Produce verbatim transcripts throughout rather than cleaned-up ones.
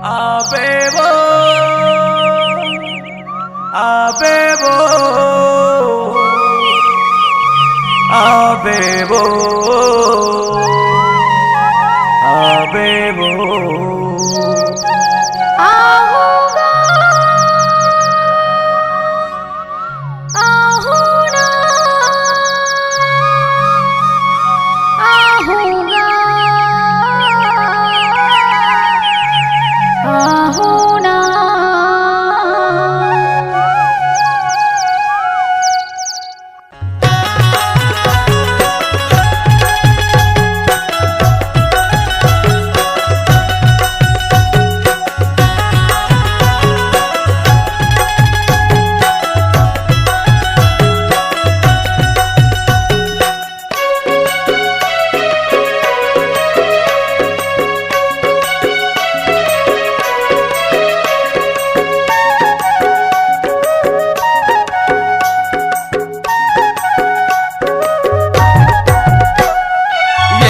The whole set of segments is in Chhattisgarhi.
आबे वो, आबे वो, आबे वो, आबे वो। आहूँगा, आहूँ ना, आहूँगा, आहूँ ना।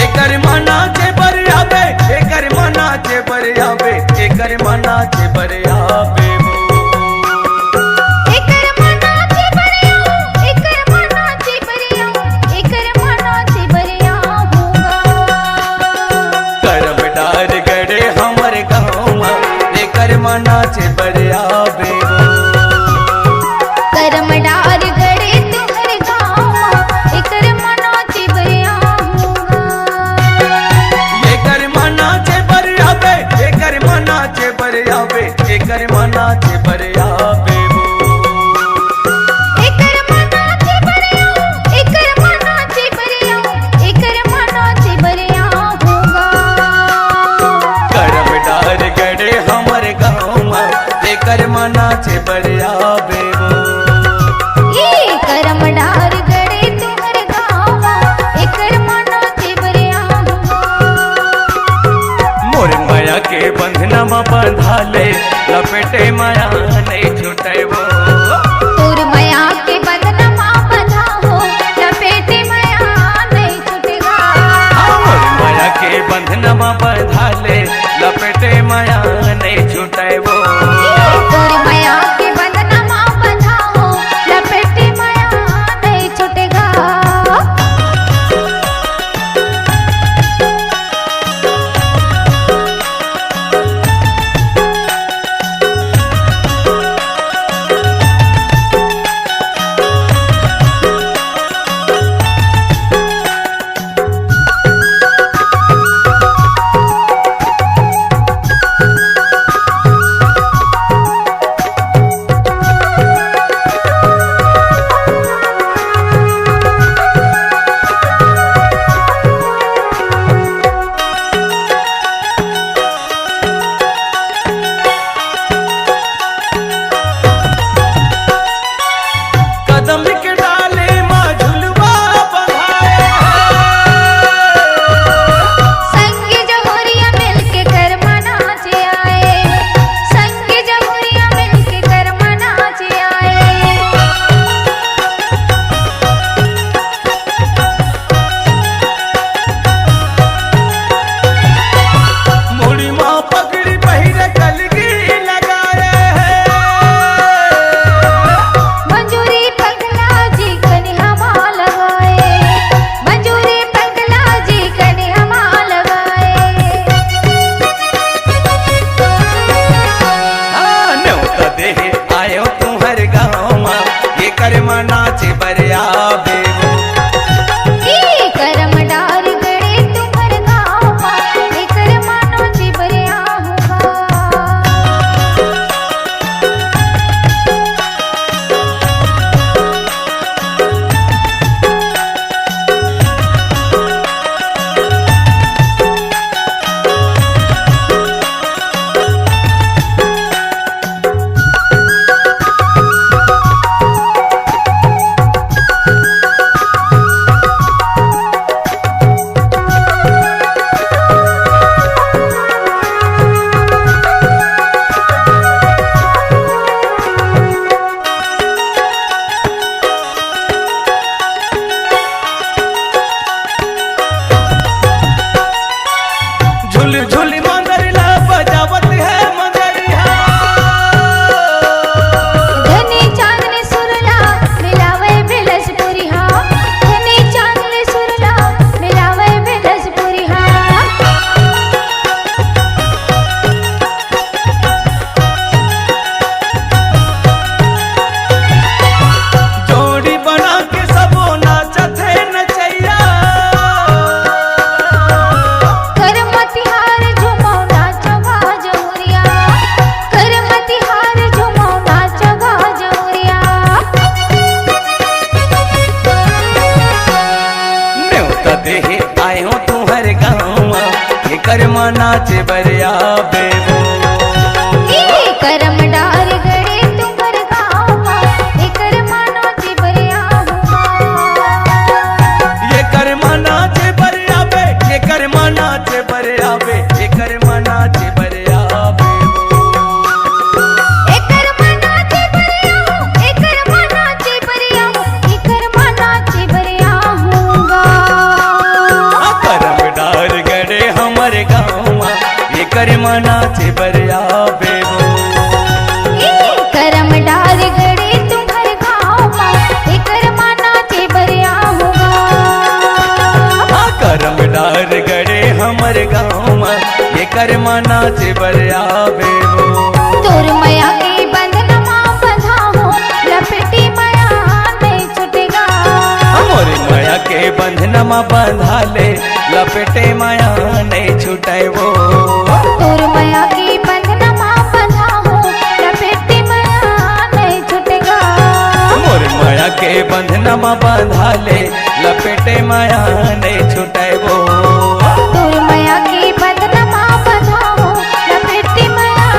एकर मना के बर आबे, एकर मना के बर आबे, एकर मना के बर आबे वो। एकर मना के बर आबे, एकर मना के बर आबे, एकर मना के बर आबे वो। करम डार गड़े हमर गाँव मा, एकर मना के बर आबे वो। करम डार गड़े तुँहर गाँव मा, एकर मना के बर आहूँगा। एकर मना के बर आबे, एकर मना के बर आबे, एकर मना के बर आबे वो। एकर मना के बर आबे, एकर मना के बर आबे, एकर मना के बर आहूँगा। करम डार गड़े हमर गाँव मा, एकर मना के बर आबे वो। ए करम डार गड़े तुँहर गाँव मा, एकर मना के बर आहूँगा। मोर मया के बंधना मा बंधा ले, लपेटे मया नइ छूटे वो। तोर मया के बंधना मा बंधा हो, लपेटे मया नइ छूटे गा। हाँ, मोर मया के बंधना मा बंधा ले, लपेटे मया नइ छूटे वो। तोर मया के बंधना मा बंधा हो, लपेटे मया नइ छूटे गा। बरिया बेबो। ए करम डार गड़े तुम्हर गाँव मा, एकर मना चे बरिया हूँ। एकर मना चे बरिया बे, एकर मना चे बरिया बे, एकर मना चे बरिया बेबो। एकर मना चे बरिया हूँ, एकर मना चे बरिया हूँ, एकर मना चे बरिया हूँ गा। आ करम डार गड़े हमर गाँव मा, एकर मना चे बरिया बेबो। ए करम डार गड़े तुम्हर गाँव मा, एकर मना चे बरिया हूँ गा। आ करम डार गड़े हमर गाँव मा, एकर मना चे बरिया बेबो। तोर मया के बंधन मा बंधा हूँ, लपेटे मया नहीं छूटेगा। मोर मया के बंधन मा बंधा ले, लपेटे मया नहीं छूटे वो। तोर मया के बंधन मा बंधा हूँ, लपेटे मया नहीं छूटेगा। मोर मया के बंधन मा बंधा ले, लपेटे मया नहीं छूटे वो। तोर मया के बंधन मा बंधा हूँ, लपेटे मया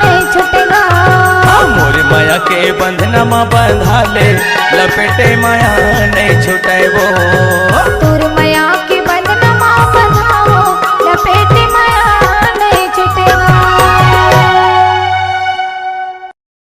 नहीं छूटेगा। आ मोर मया के बंधन मा बंधा ले, लपेटे मया नहीं छूटे वो।